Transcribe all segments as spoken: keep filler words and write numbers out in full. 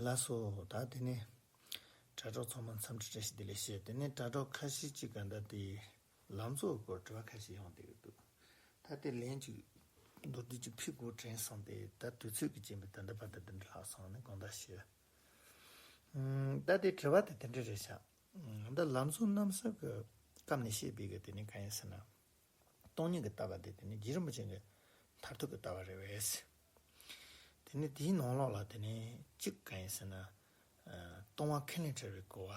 ལགས་སོ། ད་དེ་ནས་དྲ་གྲོགས་ཚང་མ་འཚམས་འདྲི་བཀྲ་ཤིས་བདེ་ལེགས་ཞུ། དེ་ནས་དྲ་གྲོགས་ཁ་ཤས་ཅིག་ག་ད་དེ་ལམ་གཙོ་སྐོར་དྲི་བ་ཁ་ཤས་ཡོང་བསྡད་ཀྱི་འདུག་ད་དེ་ལན་ཅིག་མདོར་བསྡུས་ཅིག་ཕུལ་དགོས་དྲན་སོང་སྟེ། ད་དུས་ཚོད་ཀྱི་རྐྱེན་པས་ད་ལྟ་བར་དུ་འདི་འདྲ་ལྷག་སོང་ནས་དགོངས་དག་ཞུ། ཨུམ། ད་དེ་དྲི་བ་དེ་དེ་འདྲ་རེད་ཤག་ཨུམ། ད་ལམ་གཙོ་རྣམ་གསུམ་གྱི་སྐབས་ནས་བཤད་པའི་གི་དེ་ནི་གང་ཡིན་ཟེར་ན། སྟོང་ཉིད་ཀྱི་ལྟ་བ་དེ་དེ་ནི་རྗེ་རིན་པོ་ཆེ་གི་མཐར་ཐུག་གི་ལྟ་བ་རེད་པས། དེ་ནི་དེའི་ནང་ལོགས་ལ་དེ་ནི་གཅིག་གང་ཡིན་ཟེར་ན། ཨ། སྟོང་པ་ཁས་ལེན་བྲལ་བའི་གོ་བ་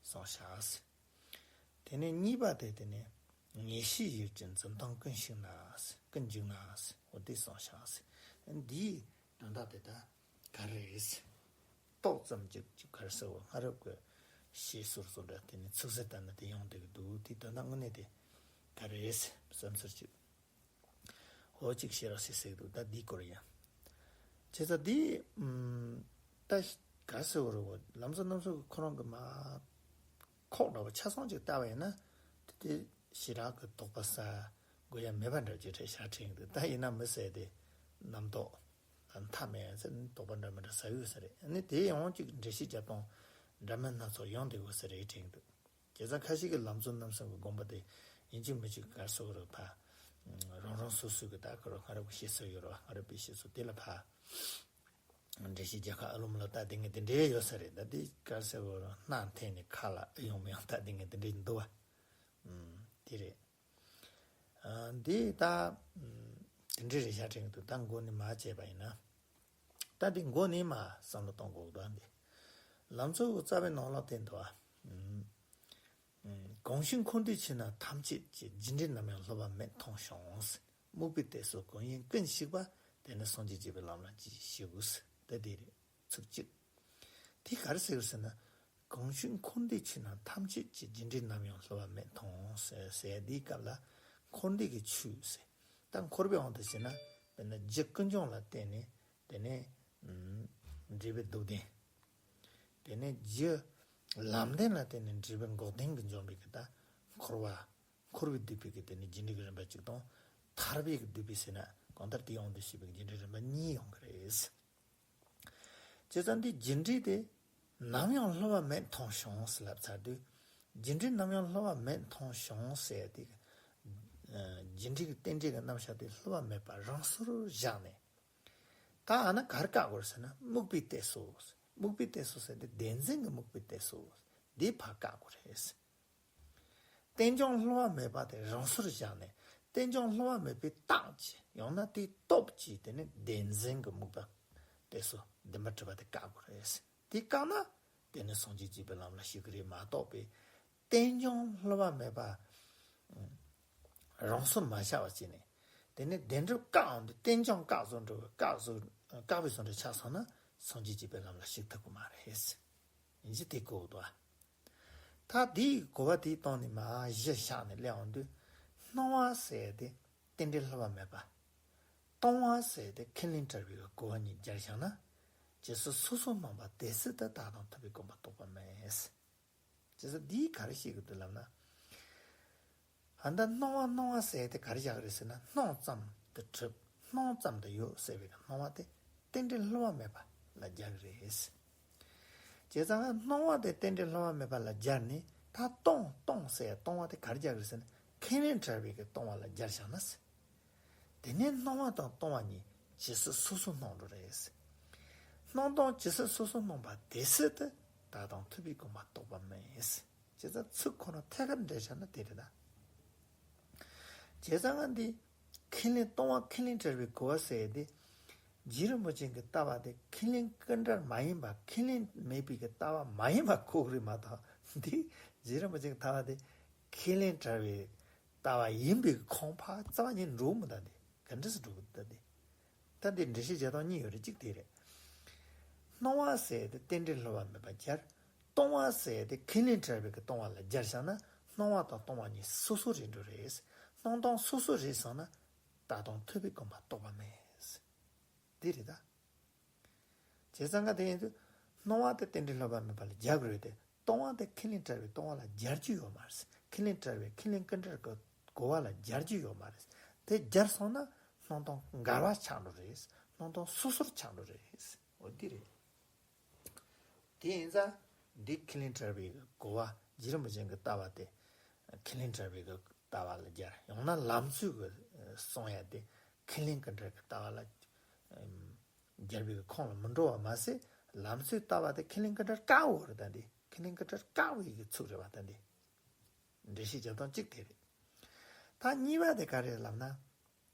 གསུངས་ཤག་དེ་ནས་གཉིས་པ་དེ་དེ་ནས་ངེས་ཤེས་ཡུལ་གྱི་འཛིན་སྟངས་ཀུན་ཞིག་ན། ཀུན་འཇུག་ན། འོ་དེ་གསུངས་ཤག་འདིའི་དོན་དག་དེ་ད་ག་རེ་རེད། ཏོག་ཙམ་ཅིག་ཅིག་ག་རེ་ཟེར་བ། སྔ་རབས་ཀྱི་བཤད་སྲོལ་བཟོ་འདྲ་དེ་ནི་ཚིག་གསལ་ལྟར་ན་དེ་ཡོང་བསྡད་ཀྱི་འདུག་དེའི་དོན་དག་དངོས་གནས་དེ་ག་རེ་རེད་བསམ་ཚུལ་ཅིག་འོ་གཅིག་བཤད་རོགས་ཞེས་ཟེར་གྱི་འདུག་ད་འདིའི་སྐོར་ཡང་། བྱས་ཙང་འདི། ཨམ། ད་ག་ཟེར་བ་རེད་བ། ལམ་གཙོ་རྣམ་གསུམ་གྱི་ཁོ་རང་གི་མ་ཁོག་འདྲ་བ་ཆ་ཚང་ཅིག་བལྟས་པ་ཡིན་ན། དེ་དེ་ཞེ་དྲག་གི་དོགས་པ་ཟ་དགོས་ཡ་མེད་པ་འདྲ་ཅིག་རེད་ཤག་དྲན་གྱི་འདུག་ད་ཡིན་ན་མི་ཟེར་དེ་རྣམ་རྟོག་མཐའ་མེད་ཟེར་དོགས་པ་འདྲ་མི་འདྲ་ཟ་ཡོད་ས་རེད། ཨ་ནི་དེ་ཡང་ཅིག་འགྲེལ་བཤད་རྒྱབ་སྟངས་འདྲ་མིན་སྣ་ཚོགས་ཡོང་བསྡད་ཡོད་ས་རེད་དྲན་གྱི་འདུག་བྱས་ཙང་ཁ་ཤས་ཀྱིས་ལམ་གཙོ་རྣམ་གསུམ་གྱི་དགོངས་པ་དེ་ཡིན་གཅིག་མིན་གཅིག་ག་རེ་ཟེར་དགོས་རེད་ཕ། རང་རང་སོ་སོའི་གི་ད་ག་རེ་སྔ་རབས་ཀྱི་བཤད་སྲོལ་ཡོད་རེད་བ། སྔ་རབས་པའི་བཤད་སྲོལ་དེ་ལ་ཕ། འགྲེལ་བཤད་རྒྱག་ཁ་ཨ་ལོ་མ་ལོ་ལྟ་དེ་ངས་དེ་འདྲའི་ཡོད་ས་རེད། ད་དེ་ག་རེ་ཟེར་དགོས་རེད། སྣ་འཐེན་ནས་ཁ་ལ་ཨེ་ཡོང་མི་ཡོང་ལྟ་དེ་ངས་དེ་འདྲའི་འདུག་བ། ཨུམ། དེ་རེད། ཨ། འདི་ད། ཨུམ། དེ་འདྲའི་རེད་ཤག་དྲན་གྱི་འདུག་ད་མགོ་ནས་མར་བྱས་པ་ཡིན་ན། ད་འདི་མགོ་ནས་མར་བསམ་བློ་གཏོང་དགོས་འདུག་འདི། ལམ་གཙོ་གི་རྩ་བའི་ནང་ལ་བསྟན་འདུག་ཨ། ཨུམ། ཨུམ། གང་ཞིག་འཁོར་འདས་ཕྱི་ནང་ཐམས་ཅད་ཀྱི། རྒྱུ་འབྲས་ནམ་ཡང་སླུ་བ་མེད་མཐོང་ཞིང་། སྨུག་པའི་གཏད་སོ་གང་ཡིན་ཀུན་ཞིག་པ། དེ་ནི་སངས་རྒྱས་བརྒྱུད་པའི་ལམ་ལ་གྱིས་ཤིག་གུ། ད་འདི་རེད། ཚིག་གཅིག་དེ་ག་རེ་ཟེར་ཟེར་ན། གང་ཞིག་འཁོར་འདས་ཕྱི་ནང་ཐམས་ཅད་ཀྱི། རྒྱུ་འབྲས་ནམ་ཡང་སླུ་བ་མེད་མཐོང་ཟེར་ཟེར་དེའི་སྐབས་ལ། འཁོར་འདས་ཀྱི་ཆོས་ཟེར། ད་འཁོར་བའི་དབང་དུ་བྱས་ན། དཔེར་ན་རྒྱུ་ཀུན་འབྱུང་ལ་བརྟེན་ནས་དེ་ནས། ཨུམ། འབྲས་བུའི་སྡུག་བདེན། དེ་ནས་རྒྱུ་ལམ་བདེན་ལ་བརྟེན་ནས་འབྲས་བུ་འགོག་བདེན་གྱི་འབྱུང་བའི་གི་ད་འཁོར་བ། འཁོར་བས་བསྡུས་པའི་གི་དེ་ནི་རྒྱུ་འབྲས་ཀྱི་རིམ་པ་གཅིག་དང་། ཐར་པས་བསྡུས་པའི་ཟེར་ན་གང་ལྟར་དེའི་དབང་དུ་བྱས་པའི་རྒྱུ་འབྲས་རིམ་པ་གཉིས་ཡོང་གི་རེད། བྱས་ཙང་འདི་རྒྱུ་འབྲས་དེ་ནམ་ཡང་སླུ་བ་མེད་མཐོང་ཞིང་ཟེར་ལབ་ཚར་དུས། རྒྱུ་འབྲས་ནམ་ཡང་སླུ་བ་མེད་མཐོང་ཞིང་ཟེར་དེ། ཨ། རྒྱུ་འབྲས་ཀྱི་རྟེན་འབྲེལ་གྱི་རྣམ་གཞག་དེ་སླུ་བ་མེད་པ་རང་སོར་བཞག་ནས། ད་ཨ་ན་ག་རེ་བཀག་དགོས་རེད་ཟེར་ན། སྨུག་པའི་གཏད་སོ། སྨུག་པའི་གཏད་སོ་ཟེར་དེ་བདེན་འཛིན་གྱི་སྨུག་པའི་གཏད་སོ། འདི་ཕར་བཀག་དགོས་རེད། རྟེན་འབྱུང་སླུ་བ་མེད་པ་དེ་རང་སོར་བཞག་ནས། རྟེན་འབྱུང་སླུ་བ་མེད་པའི་རྟགས་ཀྱིས། ཡང་ན་དེའི་སྟོབས་ཀྱིས་དེ་ནི་བདེན་འཛིན་གྱི་སྨུག་པ་གཏད་སོ་བདེན་པར་གྲུབ་པ་དེ་བཀག་དགོས་རེད། དེ་བཀག་ན་དེ་ནི་སངས་རྒྱས་བརྒྱུད་པའི་ལམ་ལ་ཞུགས་ཀྱི་རེད་མ་གཏོགས་པའི། རྟེན་འབྱུང་སླུ་བ་མེད་པ་རང་སོར་མ་བཞག་པ་བྱས་ནས། དེ་ནི་བདེན་གྲུབ་བཀག་འོང་དུས་རྟེན་འབྱུང་བཀག་བཟོ་འདྲ་བའི་བཀག་བཟོ། བཀག་པའི་བཟོ་འདྲ་ཆགས་སོང་ན་སངས་རྒྱས་བརྒྱུད་པའི་ལམ་ལ་ཞུགས་ཐུབ་ཀྱི་མ་རེད། ཡིན་གཅིག་དེ་གོ་དགོས་འདུག་ཨ། ད་འདིའི་གོ་བ་དེའི་སྟེང་ནས་མར་གཞི་བཞག་ནས་སླེབས་འོང་དུས། སྣང་བ་ཟེར་དེ་རྟེན་འབྲེལ་སླུ་བ་མེད་པ། སྟོང་བ་ཟེར་དེ་ཁས་ལེན་བྲལ་བའི་གོ་བ་གཉིས་སྦྱར་བཞག་ན། ཇི་སྲིད་སོ་སོར་སྣང་བ་དེ་སྲིད་དུ་བདག་དང་མཐུན་པའི་གོ་འཕང་རྟོགས་པ་མེད། ཇི་སྲིད་འདིས་ག་རེ་བཤད་ཀྱི་འདུག་ལབ་ན། ཨ། ད་སྣང་བ་སྣང་བ་ཟེར་དེ་ག་རེ་བཞག་རེད་ཟེར་ན། སྣང་ཙམ་དུ་གྲུབ། སྣང་ཙམ་དུ་ཡོད་ཟེར་བའི་སྣང་བ་དེ་རྟེན་འབྲེལ་སླུ་བ་མེད་པ་ལ་སྦྱར་གྱི་རེད། བྱས་ཙང་སྣང་བ་དེ་རྟེན་འབྲེལ་སླུ་བ་མེད་པ་ལ་སྦྱར་ནས། ད་སྟོང་སྟོང་ཟེར་སྟོང་བ་དེ་ག་རེ་སྦྱར་གྱི་རེད་ཟེར་ན། ཁས་ལེན་བྲལ་བའི་གི་སྟོང་བ་ལ་སྦྱར་བཞག་ན། དེ་ནས་སྣང་བ་དང་སྟོང་བ་གཉིས་ཇི་སྲིད་སོ་སོར་སྣང་འགྲོ་རེད། སྣང་སྟོང་ཇི་སྲིད་སོ་སོར་སྣང་བ་དེ་སྲིད་དུ་བདག་དང་མཐུན་པའི་གོ་འཕང་རྟོགས་པ་མེད། བྱས་ཙང་ཚིག་ཁོ་ན་ཐད་ཀར་འགྲེལ་བྱས་ན་དེ་རེད་ད། བྱས་ཙང་ང་འདི་ཁས་ལེན་སྟོང་བ་ཁས་ལེན་བྲལ་བའི་གོ་བ་ཟེར་ཡས་དེ། རྗེ་རིན་པོ་ཆེ་གི་ལྟ་བ་དེ་ཁས་ལེན་ཀུན་བྲལ་མ་ཡིན་པ། ཁས་ལེན་མེད་པའི་གི་ལྟ་བ་མ་ཡིན་པ་གོ་གི་རེད་མ་གཏོགས། འདི་རྗེ་རིན་པོ་ཆེ་གི་ལྟ་བ་དེ་ཁས་ལེན་བྲལ་བའི་ལྟ་བ་ཡིན་པའི་ཁོང་ཕ་རྩ་བ་ཉིད་འགྲོ་མི་ད་འདི་ག་འདྲ་སེ་འགྲོ་གི་ད་འདི། ད་འདི་འགྲེལ་བཤད་བྱེད་སྟངས་གཉིས་ཡོད་རེད། གཅིག་དེ་རེད། སྣང་བ་ཟེར་དེ་རྟེན་འབྲེལ་སླུ་བ་མེད་པ་སྦྱར། སྟོང་བ་ཟེར་དེ་ཁས་ལེན་བྲལ་བའི་གི་སྟོང་བ་ལ་སྦྱར་བཞག་ན། སྣང་བ་དང་སྟོང་བ་གཉིས་སོ་སོ་རེད་འགྲོ་རེད། སྣང་སྟོང་སོ་སོ་རེད་སོང་ན་བདག་དང་མཐུན་པའི་གོ་འཕང་རྟོགས་པ་མེད། འདི་རེད་ད། བྱས་ཙང་ག་དེ་ཡིན་དུས། སྣང་བ་དེ་རྟེན་འབྲེལ་སླུ་བ་མེད་པ་ལ་སྦྱར་དགོས་རེད་དེ། སྟོང་བ་དེ་ཁས་ལེན་བྲལ་བའི་སྟོང་བ་ལ་སྦྱར་རྒྱུ་ཡོད་མ་རེད། ཁས་ལེན་བྲལ་བའི་ཁས་ལེན་ཀུན་བྲལ་གྱི་གོ་བ་ལ་སྦྱར་རྒྱུ་ཡོད་མ་རེད། དེ་སྦྱར་སོང་ན་སྣང་སྟོང་འགལ་བ་ཆགས་འགྲོ་རེད། སྣང་སྟོང་སོ་སོར་ཆགས་འགྲོ་རེད། འོ་འདི་རེད། དེ་ཡིན་ཙང་འདི་ཁས་ལེན་བྲལ་བའི་གོ་བ། རྗེ་རིན་པོ་ཆེ་གི་ལྟ་བ་དེ་ཁས་ལེན་བྲལ་བའི་ལྟ་བ་ལ་སྦྱར། ཡང་ན་ལམ་སྲོལ་གྱི་གསུང་ཡ་དེ་ཁས་ལེན་གྱི་འདྲ་གི་ལྟ་བ་ལ་སྦྱར་བའི་ཁོངས་ལ་མི་འགྲོ་བ་མ་ཟད། ལམ་སྲོལ་ལྟ་བ་དེ་ཁས་ལེན་གྱི་འདྲ་དཀའ་བོ་རེད། ད་འདི་ཁས་ལེན་གྱི་འདྲ་དཀའ་བའི་གི་ཚིག་རེད་བ། ད་འདི་འགྲེལ་བཤད་རྒྱབ་སྟངས་གཅིག་དེ་རེད། ད་གཉིས་པ་དེ་ག་རེ་ལབ་ན།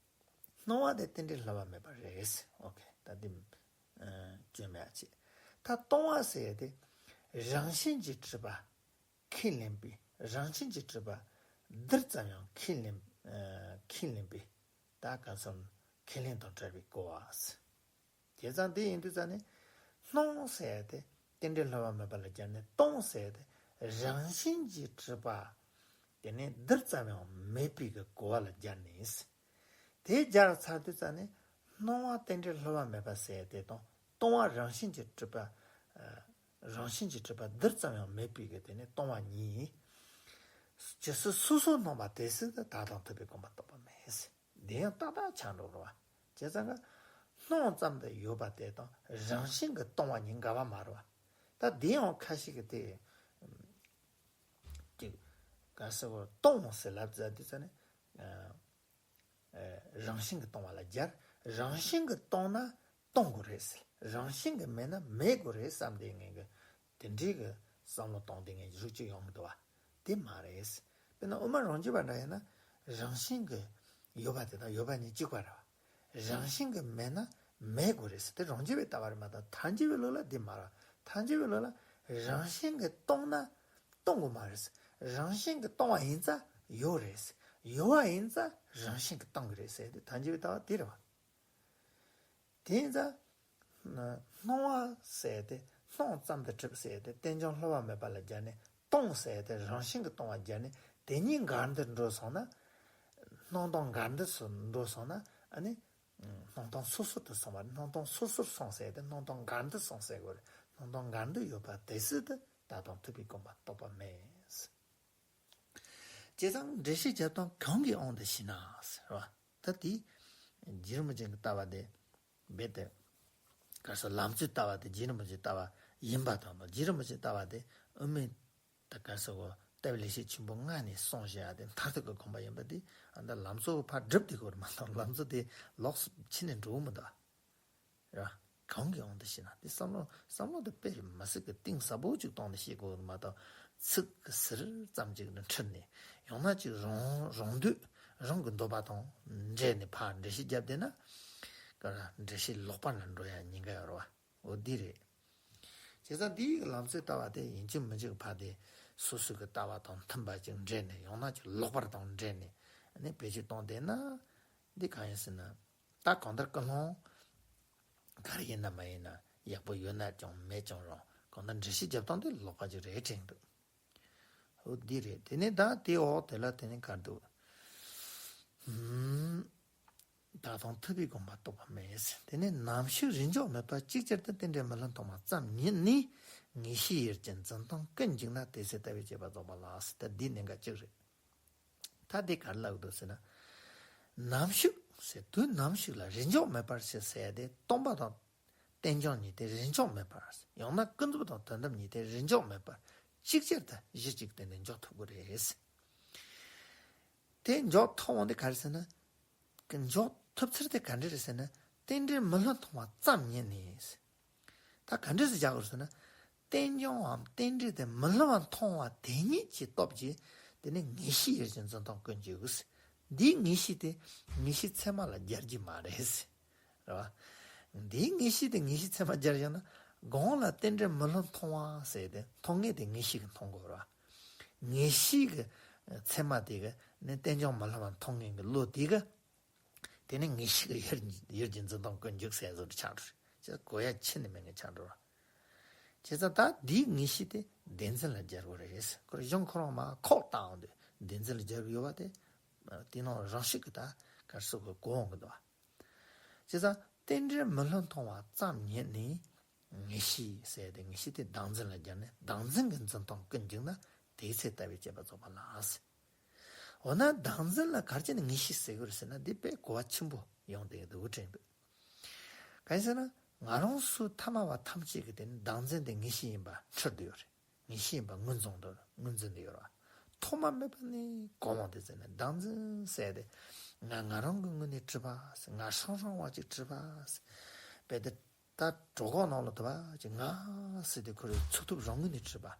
སྣང་བ་དེ་རྟེན་འབྲེལ་བསླུ་བ་མེད་པ་རེད། ཨོ་ཁེ། ད་འདི་སྐྱོན་མེད་ཅེས། ད་སྟོང་བ་ཟེར་ཡ་དེ་རང་བཞིན་གྱིས་གྲུབ་པ་ཁས་ལེན་པའི། རང་བཞིན་གྱིས་གྲུབ་པ་འདིར་ཙམ་ཡང་ཁས་ལེན་ཁས་ལེན་པའི། ད་ག་ཚོད་ཁས་ལེན་དང་བྲལ་བའི་གོ་བ། བྱས་ཙང་དེ་ཡིན་དུས་ཙང་ནས་སྣང་ཟེར་ཏེ་རྟེན་འབྲེལ་བསླུ་བ་མེད་པ་ལ་སྦྱར་ནས། སྟོང་ཟེར་ཏེ་རང་བཞིན་གྱིས་གྲུབ་པ་དེ་ནི་འདིར་ཙམ་ཡང་མེད་པའི་གི་གོ་བ་ལ་སྦྱར་ནས། དེ་སྦྱར་ཚར་དུས་ཙང་ནས་སྣང་བ་རྟེན་འབྲེལ་བསླུ་བ་མེད་པ་ཟེར་ཏེ་དང་། སྟོང་བ་རང་བཞིན་གྱིས་གྲུབ་པ། རང་བཞིན་གྱིས་གྲུབ་པ་འདིར་ཙམ་ཡང་མེད་པའི་གི་དེ་ནི་སྟོང་བ་ཉིད། ཇི་སྲིད་སོ་སོར་སྣང་བ་དེ་སྲིད་དུ་བདག་དང་མཐུན་པའི་སྒོམ་པ་རྟོགས་པ་མེད། དེ་ཡང་ཏག་ཏག་ཆགས་འགྲོ་རོ། བྱས་ཙང་ག་སྣང་ཙམ་དུ་ཡོད་པ་དེ་དང་རང་བཞིན་གྱིས་སྟོང་བ་གཉིས་འགལ་བ་མ་རེད་བ། ད་དེ་ཡང་ཁ་ཤས་ཀྱིས་དེ་ཅིག་ག་ཟེར་བ། སྟོང་ཟེར་ལབ་ཙ་དུས་ཙ་ནས་རང་བཞིན་གྱིས་སྟོང་བ་ལ་སྦྱར། རང་བཞིན་གྱིས་སྟོང་ན་སྟོང་དགོས་རེད་ཟེར། རང་བཞིན་གྱིས་མེད་ན་མེད་དགོས་རེད་བསམ་དེ་ངེད་ཀྱི། དེ་འདྲའི་གི་བསམ་བློ་གཏོང་དེ་ངེད་ཀྱི་རིགས་གཅིག་ཡོང་གི་འདུག་བ། དེ་མ་རེད། དཔེར་ན་དབུ་མ་རང་རྒྱུད་པ་འདྲ་ཡིན་ན། རང་བཞིན་གྱིས་ཡོད་པ་དེ་དང་ཡོད་པ་གཉིས་གཅིག་པ་རེད་བ། རང་བཞིན་གྱིས་མེད་ན་མེད་དགོས་རེད་ཟེར། དེ་རང་རྒྱུད་པའི་ལྟ་བ་རེད་མ་གཏོགས་ཐལ་འགྱུར་བའི་ལུགས་ལ་དེ་མ་རེད། ཐལ་འགྱུར་བའི་ལུགས་ལ་རང་བཞིན་གྱིས་སྟོང་ན་སྟོང་དགོས་མ་རེད་ཟེར། རང་བཞིན་གྱིས་སྟོང་བ་ཡིན་ཙང་ཡོད་རེད་ཟེར། ཡོད་པ་ཡིན་ཙང་རང་བཞིན་གྱིས་སྟོང་གི་རེད་ཟེར་དེ་ཐལ་འགྱུར་བའི་ལྟ་བ་དེ་རེད་བ། དེ་ཡིན་ཙང་། སྣང་བ་ཟེར་ཏེ་སྣང་ཙམ་དུ་གྲུབ་ཟེར་ཏེ་རྟེན་འབྱུང་བསླུ་བ་མེད་པ་ལ་སྦྱར་ནས། སྟོང་ཟེར་ཏེ་རང་བཞིན་གྱིས་སྟོང་བ་སྦྱར་ནས། དེ་གཉིས་འགལ་ཟླར་འགྲོ་སོང་ན། སྣང་སྟོང་འགལ་ཟླར་འགྲོ་སོང་ན། ཨ་ནི་སྣང་སྟོང་སོ་སོར་དུ་སོང་བ། སྣང་སྟོང་སོ་སོར་སོང་ཟེར་ཏེ་སྣང་སྟོང་འགལ་ཟླར་སོང་ཟེར་དགོས་རེད། སྣང་སྟོང་འགལ་ཟླར་ཡོད་པ་དེ་སྲིད་དུ་བདག་དང་མཐུན་པའི་སྒོམ་པ་རྟོགས་པ་མེད། བྱས་ཙང་འགྲེལ་བཤད་རྒྱབ་སྟངས་གང་གི་དབང་དུ་བྱས་ན་ཟེར་བ། ད་དེ་རྗེ་རིན་པོ་ཆེ་གི་ལྟ་བ་དེ་རྦད་དེ་ག་རེ་ཟེར། ལམ་སྲོལ་ལྟ་བ་དེ་རྗེ་རིན་པོ་ཆེའི་ལྟ་བ་ཡིན་པ་དང་། རྗེ་རིན་པོ་ཆེའི་ལྟ་བ་དེ་དབུ་མའི་ད་ག་རེ་ཟེར་གོ། ལྟ་བའི་ལེགས་བཤད་ཆེན་པོ་ལྔ་ནས་གསུངས་བཞག་ཡ་དེ་མཐར་ཐུག་གི་དགོངས་པ་ཡིན་པ་དེ། ཨ་ད་ལམ་སྲོལ་ཕར་སྒྲུབ་དེ་དགོས་རེད་མ་གཏོགས་ལམ་སྲོལ་དེ་ལོགས་སུ་ཕྱིན་ནས་འགྲོ་གི་མི་འདུག་ཨ། ར། གང་གི་དབང་དུ་བྱས་ན། དེ་བསམ་བློ་བསམ་བློ་དེ་དཔེ་མི་སྲིད་ཀྱི་གཏིང་ཟབ་པོ་ཅིག་གཏོང་ནས་བཤད་དགོས་མ་གཏོགས། ཚིག་གི་ཟུར་ཙམ་ཅིག་ནས་ཁྲིད་ནས། ཡང་ན་ཅིག་རང་རང་འདོད་རང་གི་འདོད་པ་དང་འབྲེལ་ནས་ཕར་འགྲེལ་བཤད་བརྒྱབ་བསྡད་ན། ག་ར་འགྲེལ་བཤད་ལོག་པ་ལ་འགྲོ་ཡ་ཉེན་ཁ་ཡོད་རེད་བ། འོ་འདི་རེད། བྱས་ཙང་འདིའི་ལམ་སྲོལ་ལྟ་བ་དེ་ཡིན་གཅིག་མིན་གཅིག་ཕར་དེ་སོ་སོའི་གི་ལྟ་བ་དང་མཐུན་པ་ཅིག་འབྲེལ་ནས། ཡང་ན་ཅིག་ལོག་པར་དང་འབྲེལ་ནས་ནི་བེད་སྤྱོད་གཏོང་བསྡད་ན། འདི་གང་ཡིན་ཟེར་ན། ད་གང་ལྟར་ཀུན་སློང་ག་རེ་ཡིན་ན་མ་ཡིན་ན་ཡག་པོ་ཡོད་ན་ཀྱང་མེད་ཀྱང་རུང་། གང་ལྟར་འགྲེལ་བཤད་རྒྱབ་སྟངས་དེ་ལོག་པ་ཅིག་རེད་དྲན་འདུག་འོ་འདི་རེད། དེ་ནས་ད་དེའི་འོག་དེ་ལ་དེ་ནས་ག་རེ་འདུག་ཧུམ། བདག་དང་མཐུན་པའི་སྒོམ་པ་རྟོགས་པ་མེད། དེ་ནས་ནམ་ཞིག་རིན་འཇོག་མེད་པར་ཅིག་ཅར་དུ་རྟེན་འབྲེལ་མི་བསླུ་མཐོང་བ་ཙམ་ཉིད་ནི་ངེས་ཤེས་ཡུལ་གྱི་འཛིན་སྟངས་ཀུན་འཇུག་ན། དེ་ཚེ་ལྟ་བས་དཔྱད་པ་རྫོགས་པ་ལགས། ད་འདི་གནད་འགག་གཅིག་རེད། ད་འདི་ག་རེ་ལབ་འདུག་ཟེར་ན། ནམ་ཞིག་ཟེར་དུས་ནམ་ཞིག་ལ་རིན་འཇོག་མེད་པར་ཞེས་ཟེར་ཡ་དེ། སྟོང་པ་དང་རྟེན་འབྱུང་གཉིས་དེ་རིན་འཇོག་མེད་པར། ཡང་ན་ཀུན་རྫོབ་དང་དོན་དམ་གཉིས་དེ་རིན་འཇོག་མེད་པར་ཅིག་ཅར་དུ་གཞི་གཅིག་ཏུ་ནི་འཇོག་ཐུབ་ཀྱི་རེད། དེ་འཇོག་ཐུབ་འོང་དེ་ག་རེ་ཟེར་ན། འཇོག་ཐུབ་ཚུལ་དེ་ག་འདྲ་རེད་ཟེར་ན། རྟེན་འབྲེལ་མི་བསླུ་མཐོང་བ་ཙམ་ཉིད་ནི། ད་ག་འདྲ་སེ་རྒྱག་དགོས་ཟེར་ན། རྟེན་འབྱུང་བའམ་རྟེན་འབྲེལ་དེ་མི་བསླུ་བ་མཐོང་བ་དེ་ཉིད་ཀྱི་སྟོབས་ཀྱིས་དེ་ནི་ངེས་ཤེས་ཡུལ་གྱི་འཛིན་སྟངས་ཀུན་འཇུག་འདིའི་ངེས་ཤེས་དེ་ངེས་ཤེས་ཚད་མ་ལ་སྦྱར་རྒྱུ་མ་རེད། རེད་བ། འདིའི་ངེས་ཤེས་དེ་ངེས་ཤེས་ཚད་མ་སྦྱར་བཞག་ན། གོང་ལ་རྟེན་འབྲེལ་མི་བསླུ་མཐོང་བ་ཟེར་ཏེ་མཐོང་མཁན་དེ་ངེས་ཤེས་ཀྱིས་མཐོང་དགོས་རེད་བ། ངེས་ཤེས་ཀྱི་ཚད་མ་དེ་གི་ནི་རྟེན་འབྱུང་མི་བསླུ་བ་མཐོང་མཁན་གྱི་བློ་དེ་གི། དེ་ནི་ངེས་ཤེས་ཀྱི་ཡུལ་ཡུལ་གྱི་འཛིན་སྟངས་ཀུན་འཇུག་ཟེར་བཟོ་འདྲ་ཆགས་འགྲོ་རེད། ཅེས་གོ་ཡ་ཁྱོན་ནས་མེད་མཁན་ཆགས་འགྲོ་རེད། བྱས་ཙང་ད་འདིའི་ངེས་ཤེས་དེ་བདེན་འཛིན་ལ་སྦྱར་དགོས་རེད། ཁོ་རང་གཞུང་ཁོ་རང་མར་ཁོག་བཏང་འོང་དུས་བདེན་འཛིན་ལ་སྦྱར་གྱི་ཡོད་པ་དེ། དེ་ནང་རང་བཞིན་གྱིས་ད་ག་རེ་ཟེར་དགོས། གོ་འོང་གི་འདུག་བ། བྱས་ཙང་རྟེན་འབྲེལ་མི་བསླུ་མཐོང་བ་ཙམ་ཉིད་ནི་ངེས་ཤེས་ཟེར་ཏེ། ངེས་ཤེས་དེ་བདག་འཛིན་ལ་སྦྱར་ནས་བདག་འཛིན་གྱི་འཛིན་སྟངས་ཀུན་འཇུག་ན། དེའི་ཚེ་ལྟ་བས་དཔྱད་པ་རྫོགས་པ་ལགས། འོ་ན་བདག་འཛིན་ལ་ག་རེ་བྱས་ནས་ངེས་ཤེས་ཟེར་དགོས་རེད་ཟེར་ན། འདི་དཔེ་གོ་བ་ཆེན་པོ་ཡོང་བསྡད་ཀྱི་འདུག་དྲན་འདུག་གང་ཡིན་ཟེར་ན། ང་རང་ཚོ་ཐ་མལ་པ་ཐམས་ཅད་ཀྱི་དེ་ནི་བདག་འཛིན་དེ་ངེས་ཤེས་ཡིན་པ་འཁྲུལ་བསྡད་ཡོད་རེད། ངེས་ཤེས་ཡིན་པ་ངོས་འཛིན་དུ་ངོས་འཛིན་དུ་ཡོད་རེད་བ། ཐོག་མ་མེད་པ་ནས་གོ་འོང་དེ་ཚོ་ནི་བདག་འཛིན་ཟེར་ཏེ། ང་ང་རང་གི་ངོས་ནས་གྲུབ་པ་ཟེར། ང་ཧྲང་ཧྲང་བ་ཅིག་གྲུབ་པ་ཟེར། བས་ཏེ་ད་གྲོད་ཁོག་ནང་ལ་དུ་བ་ཅིག་ང་ཟེར་ཏེ་ཁོ་རའི་འཚོ་ཐབས་རང་ངོས་ནས་གྲུབ་པ།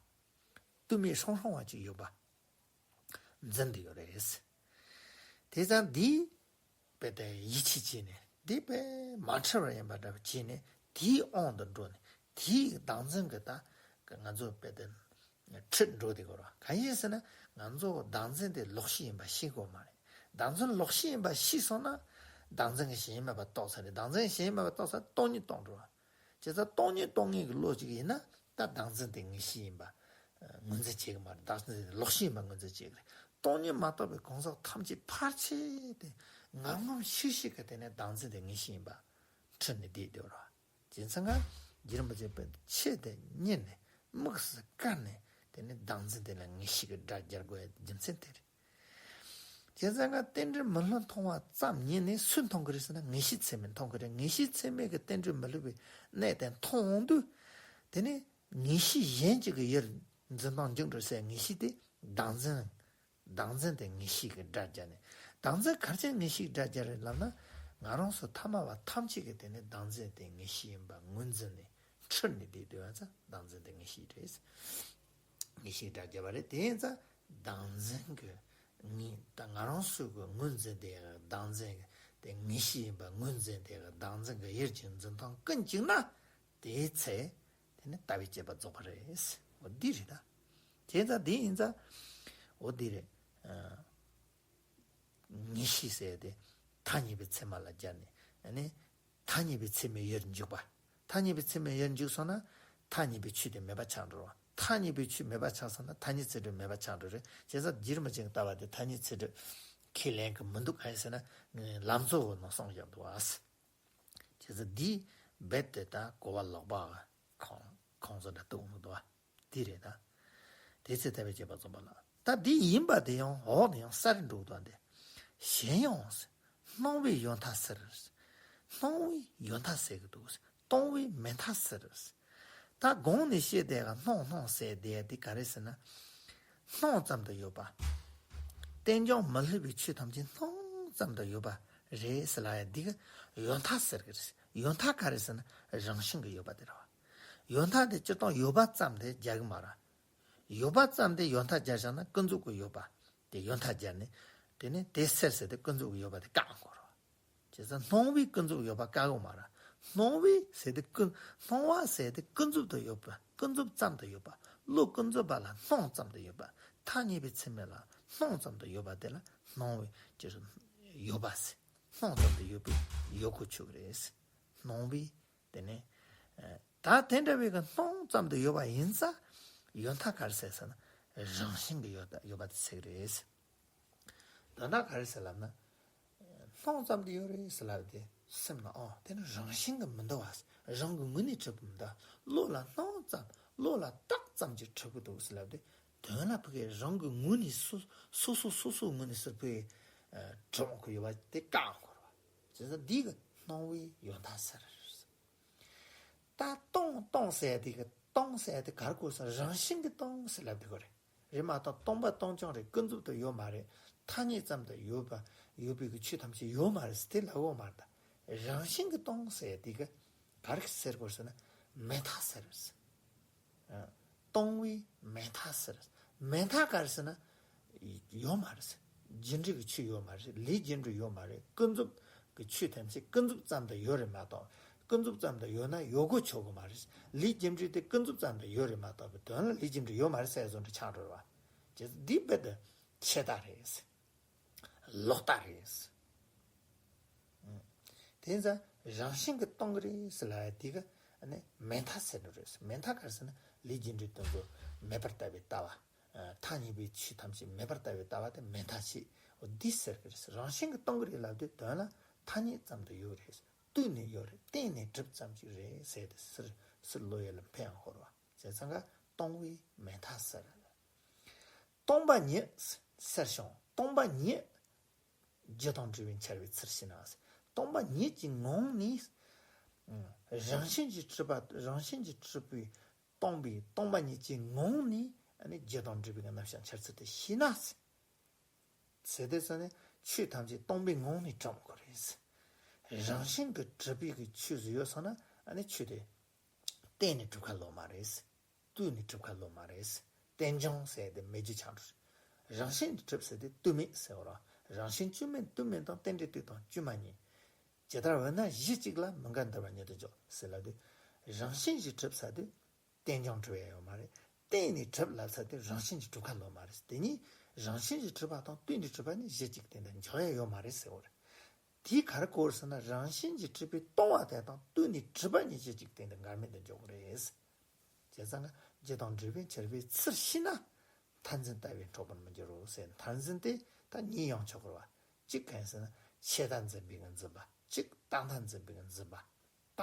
སྟོད་སྨད་ཧྲང་ཧྲང་བ་ཅིག་ཡོད་པ་འཛིན་དུ་ཡོད་རེད། དེ་ཙང་འདི་དཔེ་དེ་ཡིད་ཆེས་བྱས་ནས་འདི་དཔེ་མ་འཁྲུལ་བ་ཡིན་པ་འདྲ་བ་བྱས་ནས་དེའི་དབང་དུ་འགྲོ་ནས་དེའི་བདག་འཛིན་གྱི་ད་ང་ཚོ་དཔེ་དེ་འཁྲུལ་འགྲོ་དེ་གོ་ར། གང་ཡིན་ཟེར་ན་ང་ཚོ་བདག་འཛིན་དེ་ལོག་ཤེས་ཡིན་པ་ཤེས་དགོས་མ་རེད། བདག་འཛིན་ལོག་ཤེས་ཡིན་པ་ཤེས་སོང་ན་བདག་འཛིན་གྱི་གཞན་མེད་པ་རྟོགས་ཚར་རེད། བདག་འཛིན་གཞན་མེད་པ་རྟོགས་ཚར་སྟོང་ཉིད་རྟོགས་འགྲོ་བ། བྱས་ཙང་སྟོང་ཉིད་རྟོགས་ངེས་ཀྱི་བློ་གཅིག་ཡིན་ན་ད་བདག་འཛིན་དེ་ངེས་ཤེས་ཡིན་པ་ངོས་འཛིན་བྱེད་ཀྱི་མ་རེད། བདག་འཛིན་དེ་ལོག་ཤེས་ཡིན་པ་ངོས་འཛིན་བྱེད་ཀྱི་རེད། སྟོང་ཉིད་མ་རྟོགས་པའི་གང་ཟག་ཐམས་ཅད་ཕལ་ཆེར་དེ་ངམ་ངམ་ཤུགས་ཤུགས་ཀྱིས་དེ་ནས་བདག་འཛིན་དེ་ངེས་ཤེས་ཡིན་པ་འཁྲུལ་ནས་བསྡད་ཡོད་རེད། བྱས་ཙང་ང་རྗེ་རིན་པོ་ཆེ་དཔེ་ཆོས་དེ་ཉན་ནས་དམིགས་སུ་བཀར་ནས་དེ་ནས་བདག་འཛིན་དེ་ལ་ངེས་ཤེས་ཀྱི་སྒྲ་སྦྱར་དགོས་ཡ་རྒྱུ་མཚན་དེ་རེད། བྱས་ཙང་ང་རྟེན་འབྲེལ་མི་སླུ་མཐོང་བ་ཙམ་ཉིད་ནས་སུས་མཐོང་གི་རེད་ཟེར་ན་ངེས་ཤེས་ཚད་མས་མཐོང་གི་རེད། ངེས་ཤེས་ཚད་མས་ཀྱི་རྟེན་འབྲེལ་མི་སླུ་བའི་གནས་དེ་མཐོང་འོང་དུས། དེ་ནས་ངེས་ཤེས་གཞན་གཅིག་གི་ཡུལ་འཛིན་སྟངས་འགྱུར་འགྲོ་ཟེར་ངེས་ཤེས་དེ་བདག་འཛིན། བདག་འཛིན་དེ་ངེས་ཤེས་ཀྱི་སྒྲ་སྦྱར་ནས། བདག་འཛིན་ག་རེ་བྱས་ངེས་ཤེས་ཀྱི་སྒྲ་སྦྱར་རེད་ལབ་ན། ང་རང་ཚོ་ཐ་མལ་པ་ཐམས་ཅད་ཀྱི་དེ་ནས་བདག་འཛིན་དེ་ངེས་ཤེས་ཡིན་པ་ངོས་འཛིན་ནས་འཁྲུལ་ནས་བསྡད་དུས་ཙང་བདག་འཛིན་དེ་ངེས་ཤེས་རེད། ངེས་ཤེས་སྒྲ་སྦྱར་བ་རེད། དེ་ཡིན་ཙང་བདག་འཛིན་གྱི་ངེས་ད་ང་རང་ཚོ་གི་ངོས་འཛིན་དེ་བདག་འཛིན་དེ་ངེས་ཤེས་ཡིན་པ་ངོས་འཛིན་དེ་བདག་འཛིན་གྱི་ཡུལ་གྱི་འཛིན་སྟངས་ཀུན་གཅིག་ན་དེའི་ཚེ་དེ་ནི་ལྟ་བའི་དཔྱད་པ་རྫོགས་པ་རེད། འོ་འདི་རེད་ད། དེ་ཙང་དེ་ཡིན་ཙང་འོ་འདི་རེད། ངེས་ཤེས་ཟེར་ཏེ་ཐ་སྙད་པའི་ཚད་མ་ལ་སྦྱར་ནས་ཨ་ནི། ཐ་སྙད་པའི་ཚད་མའི་ཡུལ་འཇུག་པ། ཐ་སྙད་པའི་ཚད་མའི་ཡུལ་འཇུག་སོང་ན་ཐ་སྙད་པའི་ཆོས་དེ་མེད་པ་ཆགས་འགྲོ་བ། ཐ་སྙད་པའི་ཆོས་མེད་པ་ཆགས་སོང་ན་ཐ་སྙད་ཚད་གྲུབ་མེད་པ་ཆགས་འགྲོ་རེད། བྱས་ཙང་རྗེ་རིན་པོ་ཆེས་ལྟ་བ་དེ་ཐ་སྙད་ཚད་གྲུབ་ཁས་ལེན་གྱི་མི་འདུག་གང་ཡིན་ཟེར་ན་ལམ་གཙོ་བོ་ནང་གསུངས་བཞག་འདུག་བ། བྱས་ཙང་འདིའི་རྦད་དེ་ད་གོ་བ་ལོག་པ་ཁོང་ཁོང་ཚོ་འདྲ་གཏུག་འོང་འདུག་བ། དེ་རེད་ད། དེ་ཚེ་ལྟ་བའི་དཔྱད་པ་རྫོགས་པ་ལ། ད་འདི་ཡིན་པ་དེ་ཡང་འོག་ནས་ཡང་གསལ་རུ་འགྲོ་གི་འདུག་སྟེ། གཞན་ཡང་། སྣང་བས་ཡོད་མཐའ་སེལ། སྣང་བས་ཡོད་མཐའ་སེལ་གྱི་འདུག་སྟོང་བས་མེད་མཐའ་སེལ། ད་གོང་ནས་བཤད་དེ་ག་སྣང་སྣང་ཟེར་དེ་དེ་ག་རེ་ཟེར་ན། སྣང་ཙམ་དུ་ཡོད་པ། རྟེན་འབྱུང་མི་སླུ་བའི་ཆོས་ཐམས་ཅད་སྣང་ཙམ་དུ་ཡོད་པ་རེད་ཟེར་ལབ་ཡ་འདི་ག་ཡོད་མཐའ་སེལ་གྱི་རེད། ཡོད་མཐའ་ག་རེ་ཟེར་ན་རང་བཞིན་གྱིས་ཡོད་པ་དེ་རེད་བ། ཡོད་མཐའ་དེ་སྤྱིར་བཏང་ཡོད་པ་ཙམ་དེ་སྦྱར་གི་མ་རེད། ཡོད་པ་ཙམ་དེ་ཡོད་མཐའ་སྦྱར་བཞག་ན་ཀུན་རྫོབ་ཀྱི་ཡོད་པ་དེ་ཡོད་མཐའ་སྦྱར་ནས། དེ་ནས་དེ་སེལ་ཟེར་ཏེ་ཀུན་རྫོབ་ཀྱི་ཡོད་པ་དེ་བཀག་དགོས་རེད། བྱས་ཙང་སྣང་བས་ཀུན་རྫོབ་ཡོད་པ་བཀག་གི་མ་རེད། སྣང་བས་ཟེར་ཏེ་ཀུན་སྣང་བ་ཟེར་ཏེ་ཀུན་རྫོབ་ཏུ་ཡོད་པ་ཀུན་རྫོབ་ཙམ་དུ་ཡོད་པ། བློ་ཀུན་རྫོབ་པ་ལ་སྣང་ཙམ་དུ་ཡོད་པ། ཐ་སྙད་པའི་ཚད་མ་ལ་སྣང་ཙམ་དུ་ཡོད་པ་དེ་ལ་སྣང་བས་ཅི་ཡོད་པ་ཟེར། སྣང་ཙམ་དུ་ཡོད་པས་ཡོད་དགོས་ཆོག་གི་རེད། སྣང་བས། དེ་ནས། ད་དེ་འདྲ་བའི་གི་སྣང་ཙམ་དུ་ཡོད་པ་ཡིན་ཙང་། ཡོད་མཐའ་ག་རེ་ཟེར་ཟེར་ན། རང་བཞིན་གྱི་ཡོད་ཡོད་པ་དེ་ཟེར་གི་རེད། དོན་དག་ག་རེ་ཟེར་ལབ་ན། སྣང་ཙམ་དུ་ཡོད་རེད་ཟེར་ལབ་དེ་སེམས་ལ་ཨོ་དེ་ནི་རང་བཞིན་གྱིས་མི་འདུག་བ། རང་གི་ངོས་ནས་གྲུབ་མི་འདུག་བློ་ལ་སྣང་ཙམ་བློ་ལ་བཏགས་ཙམ་གྱིས་གྲུབ་ཀྱི་འདུག་ཟེར་ལབ་དེ། དོན་ལ་ཕ་གི་རང་གི་ངོས་ནས་སོ་སོ་སོ་སོ་སོའི་ངོས་ནས་ཟེར་ཕ་གི་གྲུབ་འོང་གི་ཡོད་པ་དེ་བཀག་འོང་གི་རེད་བ། བྱས་ཙང་འདི་གི་སྣང་བས་ཡོད་མཐའ་སེལ། ད་སྟོང་སྟོང་ཟེར་དེ་གི་སྟོང་ཟེར་དེ་གར་གོ་ས་རང་བཞིན་གྱི་སྟོང་ཟེར་ལབ་དེ་གོ་རེད། རེད་མ་གཏོགས་སྟོང་པ་སྟོང་རྐྱང་རེད། ཀུན་རྫོབ་ཏུ་ཡོད་མ་རེད། ཐ་སྙད་ཙམ་དུ་ཡོད་པ་ཡོད་པའི་གི་ཆོས་ཐམས་ཅད་ཡོད་མ་རེད་ཟེར་དེ་ལབ་འོ་མ་རེད། ད་རང་བཞིན་གྱི་སྟོང་ཟེར་དེ་གི་ག་རེ་ཟེར་གོ་ཟེར་ན་མེད་མཐའ་ཟེར། སྟོང་བས་མེད་མཐའ་ཟེར། མེད་མཐའ་ག་རེ་ཟེར་ན། ཡོད་མ་རེད། རྒྱུ་འབྲས་ཀྱི་ཆོས་ཡོད་མ་རེད། ལས་རྒྱུ་འབྲས་ཡོད་མ་རེད། ཀུན་རྫོབ་ཀྱི་ཆོས་ཐམས་ཅད་ཀུན་རྫོབ་ཙམ་དུ་ཡོད་རེད་མ་གཏོགས། ཀུན་རྫོབ་ཙམ་དུ་ཡོད་ན་ཡོད་དགོས་ཆོག་གི་མ་རེད། ལས་རྒྱུ་འབྲས་དེ་ཀུན་རྫོབ་ཙམ་དུ་ཡོད་རེད་མ་གཏོགས་པའི་དོན་ལ་ལས་རྒྱུ་འབྲས་ཡོད་མ་རེད་ཟེར་བཟོ་འདྲ་ཆགས་འགྲོ་རེད་བ། བྱས་ཙང་འདི་རྦད་དེ་ཆད་ལྟ་རེད། ལོག་ལྟ་རེད། ཨང་། དེ་ཙང་རང་བཞིན་གྱིས་སྟོང་གི་རེད་ཟེར་ལབ་ཡ་དེ་ག་ཨ་ནི་མེད་མཐའ་ཟེར་འགྲོ་རེད། མེད་མཐའ་ག་རེ་ཟེར་ན་ལས་རྒྱུ་འབྲས་དོན་ཀུན་མེད་པར་ལྟ་བའི་ལྟ་བ། ཨ། ཐ་སྙད་པའི་ཆོས་ཐམས་ཅད་མེད་པར་ལྟ་བའི་ལྟ་བ་དེ་མེད་མཐའ་ཆེ། འོ་འདི་ཟེར་གི་རེད། རང་བཞིན་གྱིས་སྟོང་གི་རེད་ལབ་དུས་དོན་ལ་ཐ་སྙད་ཙམ་དུ་ཡོད་རེད། བཏུས་ནས་ཡོད་རེད། བརྟེན་ནས་གྲུབ་ཙམ་ཅིག་རེད་ཟེར་ཏེ་ཟུར་ཟུར་བློ་ཡུལ་ལ་འཕེན་ཡང་འཁོར་བ། བྱས་ཙང་ག་སྟོང་བས་མེད་མཐའ་ཟེར། སྟོང་པ་ཉིད་ཟེར་བྱུང་། སྟོང་པ་ཉིད། རྒྱུ་དང་འབྲས་བུའི་འཆར་བའི་ཚུལ་ཤེས་ན། སྟོང་པ་ཉིད་ཀྱི་ངང་ནས། ཨང་ རང་བཞིན་གྱིས་གྲུབ་པ། རང་བཞིན་གྱིས་གྲུབ་པའི་སྟོང་པའི་སྟོང་པ་ཉིད་ཀྱི་ངང་ནས་ཨ་ནི་རྒྱུ་དང་འབྲས་བུའི་རྣམ་གཞག་འཆར་ཚུལ་དེ་ཤེས་ན། ཟེར་དེ་ཚོ་ནི་ཆོས་ཐམས་ཅད་སྟོང་པའི་ངང་ནས་གྲུབ་དགོས་རེད། རང་བཞིན་གྱིས་གྲུབ་པའི་གི་ཆོས་སུ་ཡོད་སོང་ན་ཨ་ནི་ཆོས་དེ་གཏན་ནས་གྲུབ་ཁ་ལོ་མ་རེད། དུས་ནས་གྲུབ་ཁ་ལོ་མ་རེད། རྟེན་འབྱུང་ཟེར་དེ་མེད་རྒྱུ་ཆགས་འགྲོ། རང་བཞིན་གྱིས་གྲུབ་ཟེར་དེ་དུས་མེད་ཟེར་བ་རེད། རང་བཞིན་དུས་མེད། དུས་མེད་དང་རྟེན་འབྲེལ་དུས་དང་དཀྱུས་མ་གཉིས། ཇི་ལྟར་འོད་སྣང་གཞི་གཅིག་ལ། མི་འགལ་འདུ་བར་ཉིད་དུ་འཇོག་ཟེར་ལབ་དུས། རང་བཞིན་གྱིས་གྲུབ་ཟེར་དུས་རྟེན་འབྱུང་གྲུབ་ཡ་ཡོད་མ་རེད། གཏན་ནས་གྲུབ་ལབ་ཚར་དུས་རང་བཞིན་གྱིས་གྲུབ་ཁ་ལོ་མ་རེད། དེ་ཉིད་རང་བཞིན་གྱིས་གྲུབ་པ་དང་དུས་ནས་གྲུབ་པ་ནི་གཞི་གཅིག་སྟེང་དུ་འཇོག་ཡ་ཡོད་མ་རེད་ཟེར་བ་རེད། དེའི་ག་རེ་གོ་དགོས་ཟེར་ན། རང་བཞིན་གྱིས་གྲུབ་པའི་སྟོང་པ་དེ་དང་དུས་ནས་གྲུབ་པ་གཉིས་གཞི་གཅིག་སྟེང་དུ་འགལ་མེད་དུ་འཇོག་དགོས་རེད། བྱས་ཙང་ང་རྒྱུ་དང་འབྲས་བུ་འཆར་བའི་ཚུལ་ཤེས་ན། མཐར་འཛིན་ལྟ་བས་འཕྲོག་པར་མི་འགྱུར་རོ་ཟེར། མཐར་འཛིན་དེ་ད་གཉིས་ཡོང་ཆོག་གི་རེད་བ། གཅིག་གང་ཡིན་ཟེར་ན་ཆད་མཐའ་འཛིན་པའི་གི་འཛིན་པ། གཅིག་རྟག་མཐའ་འཛིན་པའི་གི་འཛིན་པ། ད་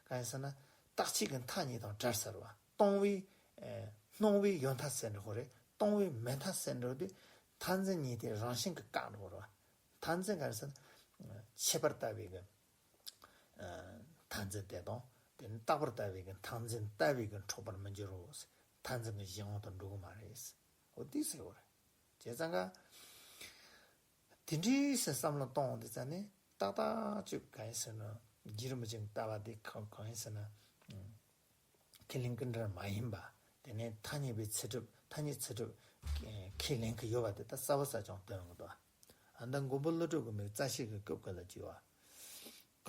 གང་ཡིན་ཟེར་ན་རྟག་ཆད་ཀྱི་མཐའ་གཉིས་དང་བྲལ་ཟེར་བ། སྟོང་པའི་ཨེ་སྣང་བའི་ཡོད་མཐའ་ཟེར་འགྲོ་གི་རེད། སྟོང་པའི་མེད་མཐའ་ཟེར་འགྲོ་དུས་མཐར་འཛིན་གཉིས་དེ་རང་བཞིན་གྱིས་བཀག་འགྲོ་གི་རེད་བ། མཐར་འཛིན་གང་ཡིན་ཟེར་ན་ཨེ་ཆད་པར་ལྟ་བའི་གི་ཨེ་མཐར་འཛིན་དེ་དང་། དེ་ནི་རྟག་པར་ལྟ་བའི་གི་མཐར་འཛིན་ལྟ་བས་གི་འཕྲོག་པར་མི་འགྱུར་རོ། མཐར་འཛིན་གྱི་གཞན་དབང་དུ་འགྲོ་གི་མ་རེད། འོ་དེ་ཟེར་བ་རེད། བྱས་ཙང་ཀ་དེ་འདྲའི་ཟེར་བསམ་བློ་གཏོང་འོང་དུས་ཙང་ནས་ཏག་ཏག་ཅིག་གང་ཡིན་ཟེར་ན། རྗེ་རིན་པོ་ཆེའི་ལྟ་བ་དེ་གང་གང་ཡིན་ཟེར་ན། ཁས་ལེན་གྱི་འདྲ་མ་ཡིན་པ། དེ་ནས་ཐ་སྙད་པའི་ཚུལ་གྲུབ། ཐ་སྙད་ཚུལ་གྲུབ་ཁས་ལེན་གྱི་ཡོད་པ་དེ་ད་གསལ་པོ་གསལ་རྐྱང་སྟོན་གྱི་འདུག་ཨ་མདའ་མགོན་པོ་ཀླུ་སྒྲུབ་ཀྱི་མིག་རྩ་ཤེ་གི་སྐབས་ཀྱི་ལ་བྲིས་པ།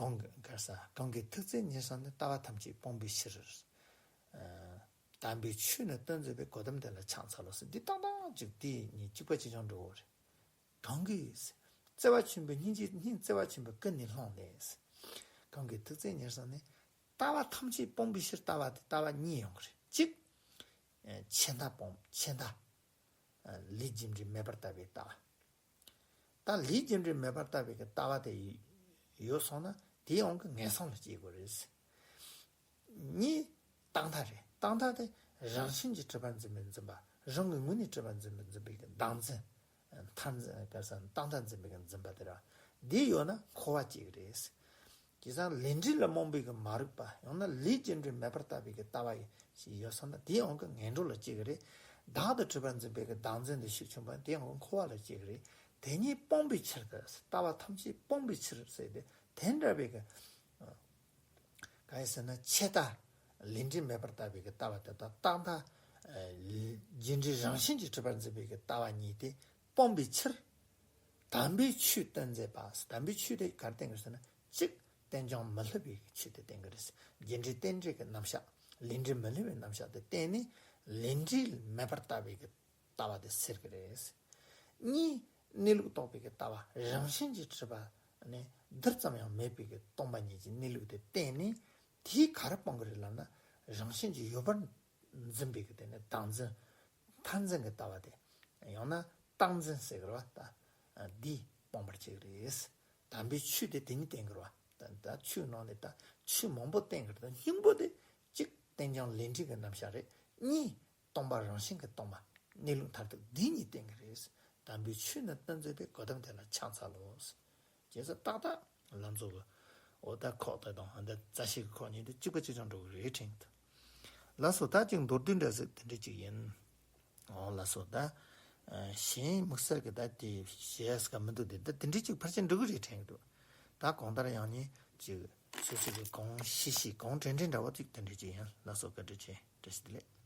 གང་གི་གར་ས། གང་གིས་ཐུགས་བརྩེ་ཉེར་བཟུང་ནས། ལྟ་བ་ཐམས་ཅད་སྤོང་བའི་ཕྱིར། ཨ་དམ་པའི་ཆོས་ནི་སྟོན་མཛད་པའི། གོ་ཏམ་དེ་ལ་ཕྱག་འཚལ་ལོ་ཟེར། འདི་ཏག་ཏག་ཅིག་དེ་གཉིས་གཅིག་པ་གཅིག་རྐྱང་འགྲོ་གི་རེད། གང་གིས་བརྩེ་བ་ཆེན་པོས། སྙིང་རྗེ་སྙིང་བརྩེ་བ་ཆེན་པོས་ཀུན་ནས་བསླངས་ནས། གང་གིས་ཐུགས་བརྩེ་ཉེར་བཟུང་ནས། ལྟ་བ་ཐམས་ཅད་སྤོང་བའི་ཕྱིར། ལྟ་བ་དེ་ལྟ་བ་གཉིས་ཡོང་གི་རེད། གཅིག་ཆད་མཐའ་སྤོང་། ཆད་མཐའ། ལས་རྒྱུ་འབྲས་མེད་པར་ལྟ་བའི་ལྟ་བ། ད་ལས་རྒྱུ་འབྲས་མེད་པར་ལྟ་བའི་གི་ལྟ་བ་དེ་ཡོད་སོང་ན་དེའི་དབང་གིས་ངན་སོང་ལ་སྐྱེ་དགོས་རེད། གཉིས། རྟག་མཐའ་རེད། རྟག་མཐའ་དེ་རང་བཞིན་གྱིས་གྲུབ་པར་འཛིན་པའི་འཛིན་པ། རང་གི་ངོས་ནས་གྲུབ་པར་འཛིན་པའི་འཛིན་པའི་གི་བདག་འཛིན། མཐར་འཛིན་ག་ས་རྟག་མཐའ་འཛིན་པའི་གི་འཛིན་པ་དེ་ར། འདི་ཡོད་ན་འཁོར་བ་སྐྱེ་གི་རེད། དེ་སང་ལས་འབྲས་ལ་རྨོངས་པའི་གི་མ་རིག་པ། ཡང་ན་ལས་རྒྱུ་འབྲས་མེད་པར་ལྟ་བའི་གི་ལྟ་བ་ཞིག་ཡོད་སོང་ན་དེའི་དབང་གིས་ངན་འགྲོ་ལ་སྐྱེ་གི་རེད། བདག་ཏུ་གྲུབ་པར་འཛིན་པའི་གི་བདག་འཛིན་དེ་ཤུགས་ཆུང་བ། དེའི་དབང་གིས་འཁོར་བ་ལ་སྐྱེ་གི་རེད། དེ་གཉིས་སྤོང་བའི་ཕྱིར་དུ། ལྟ་བ་ཐམས་ཅད་སྤོང་བའི་ཕྱིར་ཟེར་ཏེ། དེ་འདྲ་བའི་གི་གང་ཡིན་ཟེར་ན་ཆད་མཐའ། ལས་འབྲས་མེད་པར་ལྟ་བའི་གི་ལྟ་བ་དེ་དང་རྟག་མཐའ། རྒྱུ་འབྲས་རང་བཞིན་གྱིས་གྲུབ་པར་འཛིན་པའི་གི་ལྟ་བ་གཉིས་དེ་སྤོང་བའི་ཕྱིར། དམ་པའི་ཆོས་སྟོན་མཛད་པ། དམ་པའི་ཆོས་དེ་ག་རེ་བསྟན་གྱི་ཟེར་ན། གཅིག་རྟེན་འབྱུང་མི་སླུ་བའི་ཆོས་དེ་བསྟན་གྱི་རེད། རྒྱུ་འབྲས་རྟེན་འབྲེལ་གྱི་རྣམ་གཞག་ལས་འབྲས་མི་སླུ་བའི་རྣམ་གཞག་དེ་བསྟན་ནས་ལས་འབྲས་མེད་པར་ལྟ་བའི་གི་ལྟ་བ་དེ་སེལ་གྱི་རེད། གཉིས། གནས་ལུགས་རྟོགས་པའི་གི་ལྟ་བ། རང་བཞིན་གྱིས་གྲུབ་པ་ནི་རྡུལ་ཙམ་ཡང་མེད་པའི་གི་སྟོང་པ་ཉིད་ཀྱི་གནས་ལུགས་དེ་བསྟན་ནས། དེས་ག་རེ་སྤོང་གི་རེད་ལབ་ན། རང་བཞིན་གྱིས་ཡོད་པར་འཛིན་པའི་གི་དེ་ནི་བདག་འཛིན། མཐར་འཛིན་གྱི་ལྟ་བ་དེ། ཡང་ན་རྟག་འཛིན་ཟེར་གི་རེད་བ། ད་འདིས་སྤོང་བར་བྱེད་ཀྱི་རེད། དམ་པའི་ཆོས་དེ་དེ་ཉིད་བསྟན་གི་རེད་བ། ད་ད་ཆོས་ནང་ནས་ད་ཆོས་མང་པོ་བསྟན་གི་རེད། ད་སྙིང་པོ་དེ་གཅིག་རྟེན་འབྱུང་ལས་འབྲས་ཀྱི་རྣམ་གཞག་རེད། གཉིས་སྟོང་པ་རང་བཞིན་གྱིས་སྟོང་པ་གནས་ལུགས་མཐར་ཐུག་འདི་གཉིས་བསྟན་གི་རེད། དམ་པའི་ཆོས་ནི་སྟོན་མཛད་པའི། གོ་ཏམ་དེ་ལ་ཕྱག་འཚལ་ལོ། བྱས་ཙང་ཏག་ཏག་ལམ་གཙོ་གི་འོ་ད་ཁོག་དེ་དང་འདི་རྩ་ཤེ་གི་ཁོག་གཉིས་དེ་གཅིག་པ་གཅིག་རྐྱང་འགྲོ་གི་རེད་དྲན་གི་འདུག་ལགས་སོ། ད་ཅིག་མདོར་བསྡུས་འདྲ་ཟིག་དེ་འདྲ་ཅིག་ཡིན། འོ་ལགས་སོ། ད་ཨ་གཞན་དམིགས་བསལ་གི་ད་དེ་བཤད་ས་ག་མི་འདུག་དེ་ད་དེ་འདྲ་ཅིག་ཕལ་ཆེར་འགྲོ་གི་རེད་དྲན་གི་འདུག་ད་གང་ལྟར་ཡང་ནི་ཅིག་སོ་སོ་གི་གང་ཤེས་ཤེས་གང་དྲན་དྲན་འདྲ་བོ་ཅིག་དེ་འདྲ་ཅིག་ཡིན། ལགས་སོ། བཀའ་དྲིན་ཆེ། བཀྲ་ཤིས་བདེ་ལེགས།